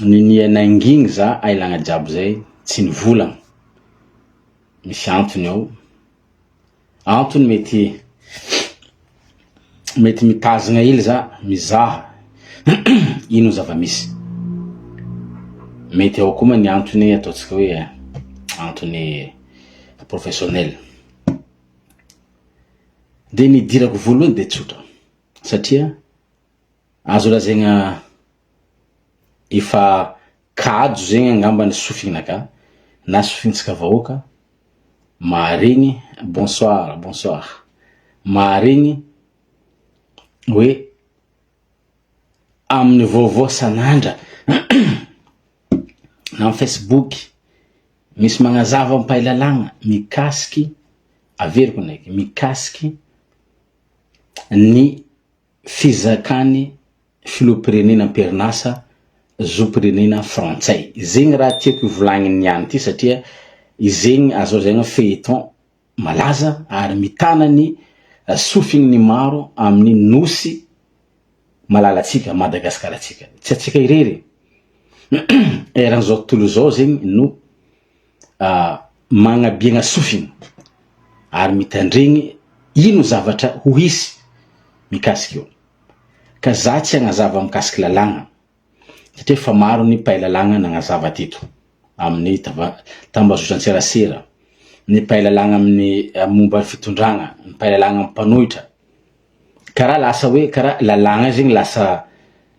Ninia nangigny za ailagna jiaby zay tsy nivolagna, misy antony ao, antony mety mety mitazagna hely za mizaha ino zava-misy, mety ao koa ma ny antony ataontsika hoe antony professionnel, de ny idirako voalohany de tsotra satria Azo lazaigna efa kajo zegny angamba ny sofinaka na sofintsika vahoaka maharegny, bonsoir bonsoir, maharegny hoe amin'ny vaovao sanandra na am facebook misy magnazava ampahilalagna mikasiky, averiko ndraiky, mikasiky ny Fizakan'ny filoham-pirenena am-perinasa zom-pirenena frantsay. Zegny raha tiako hovolagniny niany ty satria izegny azo lazaigna feuilleton malaza ary mitana ny sofigny ny maro amin'ny nosy malalantsika, Madagascar-ntsika. Tsy antsika irery eran'izao tontolo izao zegny no magnabiagna sofigny ary mitandregny ino zavatra ho hisy mikasika io. Ka za tsy hagnazava mikasiky lalàgna satria efa maro ny mpahay lalàgna nagnazava teto amin'ny tambazotran-tserasera, ny mpahay lalàgna amin'ny momba ny fitondragna, ny mpahay lalàgna mpanohitra. Karaha lasa hoe karaha lalàgna zegny lasa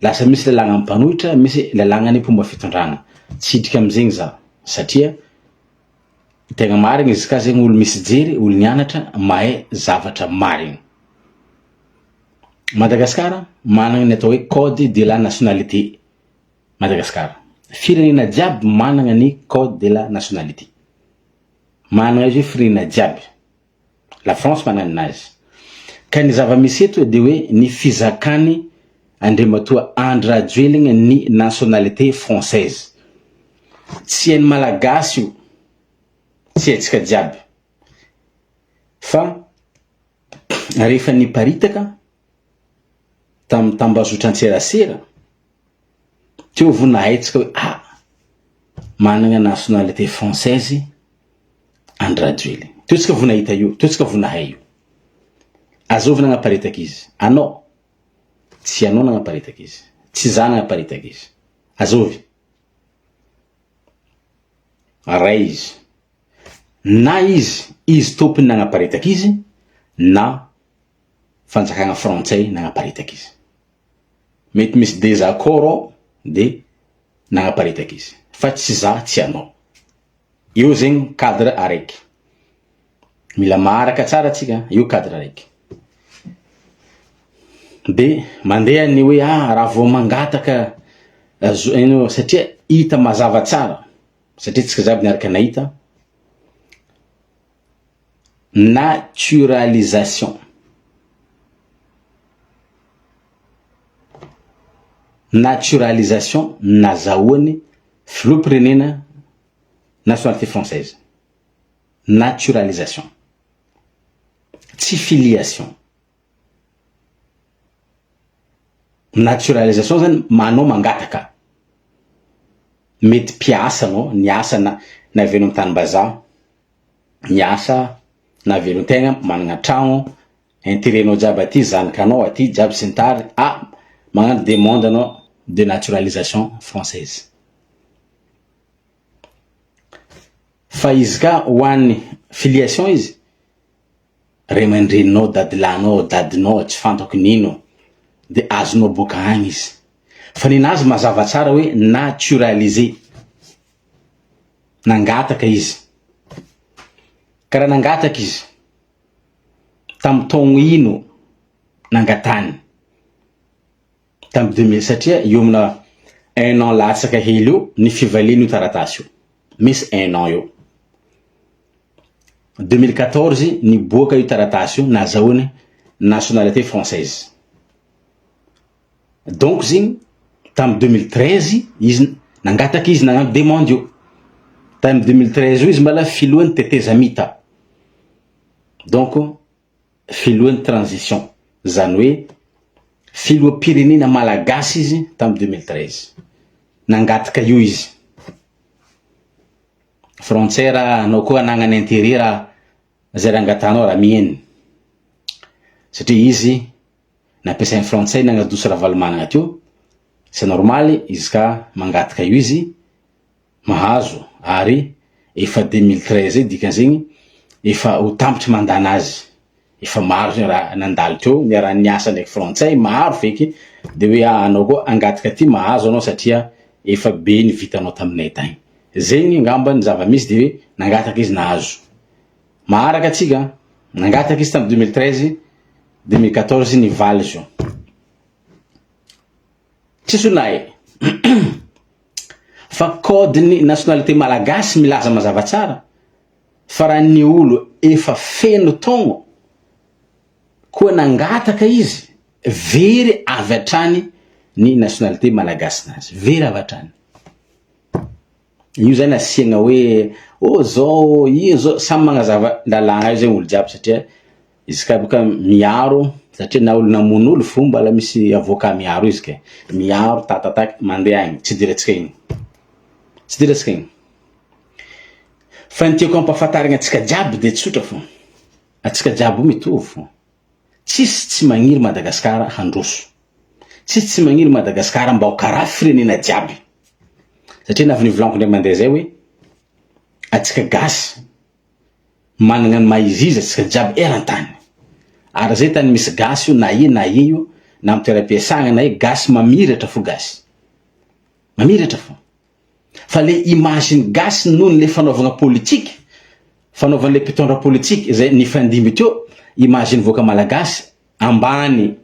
lasa misy lalàgna mpanohitra, misy lalàgna ny mpomba fitondragna. Tsy hidriky amizegny za satria tegna marigny izy ka zegny olo misy jery, olo nianatra, mahay zavatra marigny. Madagasikara managna ny atao hoe code de la nationalité Madagasikara. Firenena jiaby managna ny code de la nationalité. Managna izy hoe firenena jiaby. La France manana ninazy. Ka ny zava-misy eto dia hoe ny fizakany Andriamatoa Andry Rajoelina ny nationalité française. Tsy hain'ny Malagasy io, tsy haintsika jiaby. Fa rehefa niparitaka tamin'ny tambazotran-tserasera, teo vao nahaitsika hoe ah! manana nationalité française Andry Rajoelina. Teo tsika vao nahita io, teo tsika vao nahay io. Azovy nagnaparitaka izy? Anao? Tsy anao nagnaparitaka izy. Tsy za nagnaparitaka izy. Azovy? Ray izy. Na izy, izy tompony nagnaparitaka izy, na fanjakagna frantsay nagnaparitaka izy. Mety misy désaccord ao de nagnaparitaka izy. Fa tsy za, tsy anao. Io zegny cadre araiky. Mila maharaka tsara atsika, io cadre araiky. De mandeha ny hoe ah raha vao mangataka zo ino satria hita mazava tsara satria tsika jiaby niaraka nahita naturalisation. Naturalisation nazahoany filoham-pirenena nationalité française. Naturalisation. Tsy filiation. Naturalisation zany manao mangataka. Mety mpiasa anao, niasa na navelogno am tanim-bazaha, miasa navelon-tegna, managna tragno, interet-nao jiaby aty, zanakanao aty jiaby sy ny tariny, ah magnano demande anao de naturalisation française. Fa izy ka ho an'ny filiation izy, ray aman-dreninao, dadilahinao, dadinao, tsy fantako n'ino, de azonao boaka agny izy. Fa ninazy mazava tsara hoe naturalisé, nangataka izy, karaha nangataka izy tamin'ny taogno ino nangatahany, tamin'ny 2000 satria eo amina un an latsaka hely eo ny fivalian'io taratasy io, misy un an eo. 2014 niboaka io taratasy io nazahoany nationalité française. Donc zegny tamin'ny 2013 izy nangataka izy nagnano demande io. Tamin'ny 2013 io izy mbala filohan'ny tetezamita. Donc filohan'ny transition, zany hoe filoham-pirenena malagasy izy tamin'ny 2013. Nangataka io izy. Frantsay raha anao koa anagnany intérêt raha zay raha angatahanao raha miheno. Satria izy nampiasain'ny frantsay nagnadoso Ravalomanana teo, c'est normal izy ka mangataka io izy mahazo ary efa 2013 zay dikan'izegny efa ho tampitry mandat-nazy. Efa maro zay raha nandalo teo niaraha-niasa ndraiky frantsay maro feky de hoe ah anao koa hangataka aty mahazo anao satria efa be ny vitanao taminay tagny. Zegny angamba ny zava-misy de hoe nangataka izy nahazo. Maharaka atsika an, nangataka izy tamy 2013, 2014 nivaly izy io. Tsisy olo nahay fa code-n'ny nationalité malagasy milaza mazava tsara fa raha ny olo efa feno taogno koa nangataka izy very avy hatrany ny nationalité malagasinazy, very avy hatrany. Io zany asiagna hoe oh zao io zao, samy magnazava lalàgna io zegny olo jiaby satria izy ka boka miaro satria na olo namono olo fo mbala misy avocat miaro izy ke, miaro tatataky mandeha agny, tsy idirantsika igny, tsy idirantsika igny. Fa ny tiako ampahafantarigna antsika jiaby de tsotra fô, antsika jiaby io mitovy fô, tsisy tsy magniry Madagasikara handroso, tsisy tsy magniry Madagasikara mba ho karaha firenena jiaby, satria navy nivolaniko indray mandeha zay hoe antsika gasy managna ny maha izy izy antsika jiaby eran-tany, ary zay tany misy gasy io na ia na ia io na amy toeram-piasagna na ia gasy mamiratra fo gasy, mamiratra fo. Fa le image ny gasy noho le fanaovagna politique, fanaovan'le mpitondra politique izay nifandimby teo, image ny vahoaka malagasy ambany,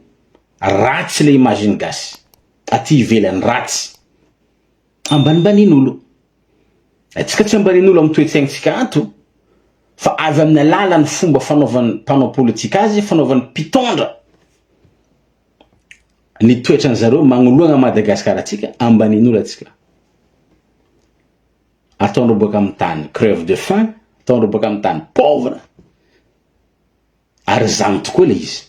ratsy le image ny gasy aty ivelany ratsy, ambanimbanin'olo. Atsika tsy ambanin'olo amin'ny toe-tsaintsika ato fa avy amin'ny alalan'ny fomba fanaovan'ny mpanao politique azy, fanaovan'ny mpitondra. Ny toetran zareo magnoloagna Madagascar atsika ambanin'olo atsika. Ataondreo boaka amin'ny tany creve de faim, ataondreo boaka amin'ny tany pauvre, ary zany tokoa le izy.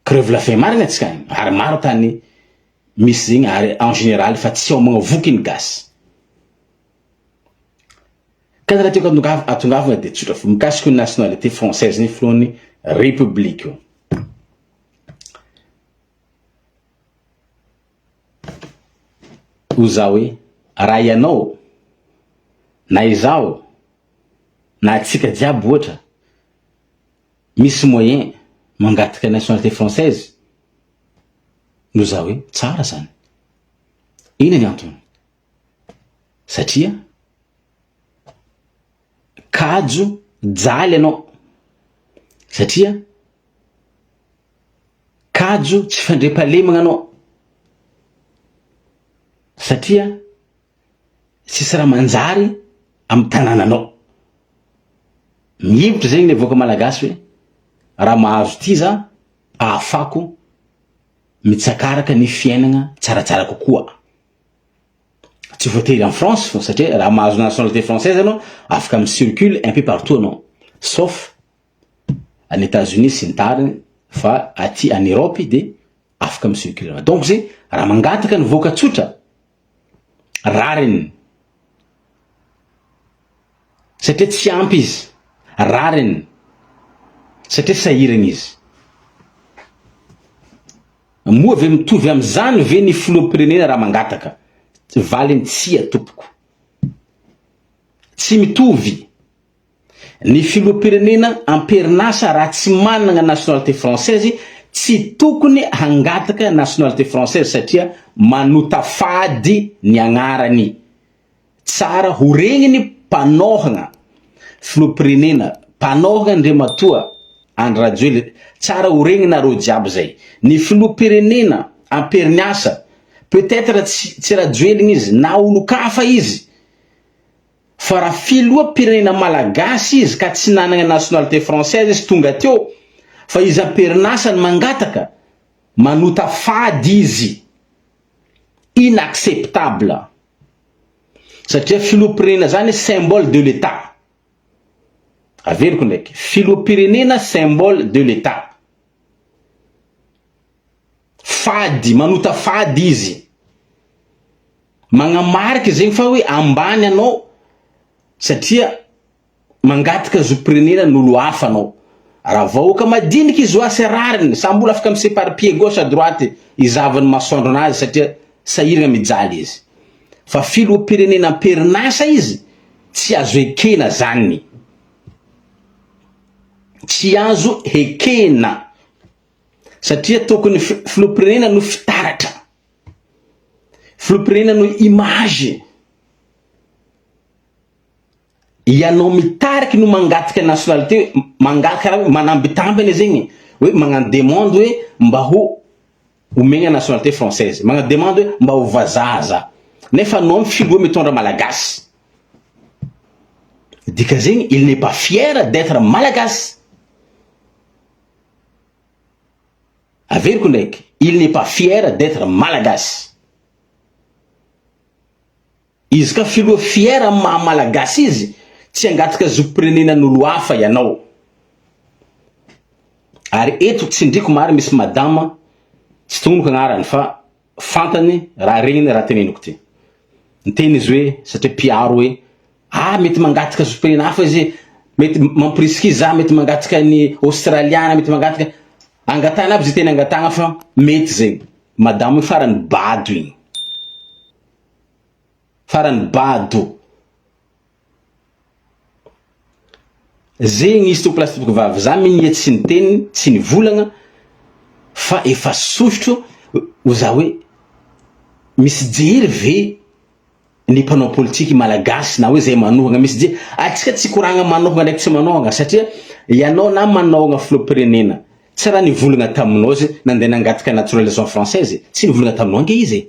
Creve la faim marina atsika agny, ary maro tany misy zegny ary en général fa tsy ao magnavoky ny gasy. Ka raha tiako atongavana de tsotra fo, mikasika io nationalité française ny filohan'ny république io. Hoy zaho hoe, raha ianao na izaho na antsika jiaby ohatra misy moyen mangataka nationalité française, hoy zaho hoe tsara zany. Inona ny antony? Satria kajo jaly ianao satria kajo tsy fandriampahalemana anao satria tsisy raha manjary amin'ny tanànanao. Mihevitra zegny le vahoaka malagasy hoe raha mahazo ty za ahafako mitsakaraka ny fiainagna tsaratsara kokoa. Tsy voatery en France fô satria raha mahazo nationalité française anao afaka mi-circule un peu partout anao sauf any Etats-Unis sy ny tariny fa aty en Europe de afaka mi-circule anao. Donc zay raha mangataka ny voaka tsotra rariny satria tsy ampy izy, rariny satria sahirana izy. Moa ve mitovy amin'izany ve ny filoham-pirenena raha mangataka? Valiny tsia tompoko. Tsy mitovy. Ny filoham-pirenena am-perinasa raha tsy manana nationalité française tsy tokony hangataka nationalité française satria manota fady ny agnarany. Tsara ho regniny mpanohagna filoham-pirenena, mpanohagna Andriamatoa Andry Rajoelina, tsara ho regninareo jiaby zay. Ny filoham-pirenena am-periniasa, peut etre tsy tsy Rajoelina izy na olon-kafa izy, fa raha filoham-pirenena malagasy izy ka tsy nanagna nationalité française izy tonga teo, fa izy am-perinasa no mangataka, manota fady izy. Inacceptable. Satria filoham-pirenena zany symbole de l'Etat. Averiko ndraiky, filoham-pirenena symbole de l'Etat. Fady, manota fady izy. Magnamariky zegny fa hoe ambany anao satria mangataka zom-pirenena n'olo hafa anao. Raha vahoaka madiniky izy oa sy rariny, samby olo afaka mi-s'éparpiller gauche à droite hizahavany masoandro anazy satria sahiragna mijaly izy. Fa filoham-pirenena am-perinasa izy, tsy azo ekena zany. Tsy azo ekena satria tokony filoham-pirenena no fitaratra, filoham-pirenena no image. Ianao mitariky no mangataka nationalité, mangataka karaha hoe manambitamby anie zegny hoe magnano demande hoe mba ho omegna nationalité française, magnano demande hoe mba ho vazaha za, nefa anao filoha mitondra malagasy. Dika zegny il n'est pas fier d'etre malagasy. Averiko ndraiky, il n'est pas fier d'etre malagasy. Izy ka filoha fier amin'ny maha malagasy izy, tsy hangataka zom-pirenenan'olo hafa ianao. Ary eto tsindriko mary misy madama, tsy tognoniko agnarany fa fantany raha regniny raha teneniko ty. Niteny izy hoe satria mpiaro hoe ah mety mangataka zom-pirenena hafa izy, mety mampirisika izy za mety mangataka ny Australiana, mety mangataka, angatahana aby zay teny angatahana fa mety zegny. Madama io farany bado igny. Farany bado. Zegny izy tompoko lahy sy tompoko vavy, za minia tsy niteny tsy nivolagna fa efa sosotro ho za hoe misy jery ve ny mpanao politiky malagasy na hoe zay manohagna misy jery, atsika tsy koragna manohagna ndraiky tsy manohagna satria ianao na manohagna filoham-pirenena tsy raha nivolagna taminao izy nandeha nangataka naturalisation française, tsy nivolagna taminao ange izy e,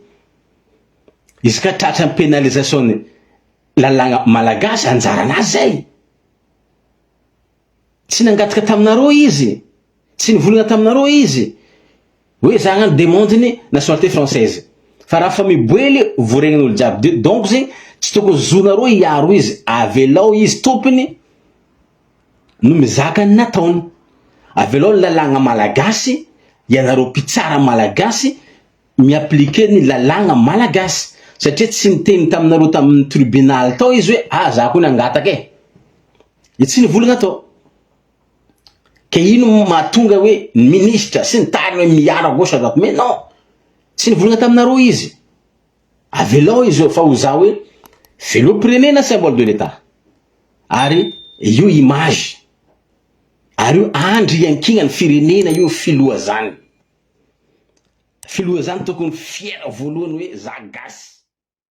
izy ka tratran'ny pénalisation ny lalàgna malagasy anjaranazy zay, tsy nangataka taminareo izy, tsy nivolagna taminareo izy hoe za hagnano demande ny nationalité française, fa raha fa miboely voaregnin'olo jiaby de donc zegny tsy tokony zonareo hiaro izy, avelao izy tompony no mizaka ny nataony, avelao ny lalàgna malagasy, ianareo mpitsara malagasy mi-appliquer ny lalàgna malagasy satria tsy niteny taminareo tamin'ny tribunal tao izy hoe ah za koa nangataka e, de tsy nivolagna tao, ke ino mahatonga hoe ny ministra sy ny tariny hoe miaro à gauche à droite mais non tsy nivolagna taminareo izy, avelao izy eo fa ho za hoe filoham-pirenena symbole de l'etat ary io image ary io andry iankinan'ny firenena io filoha zany. Filoha zany tokony fier voalohany hoe za gasy.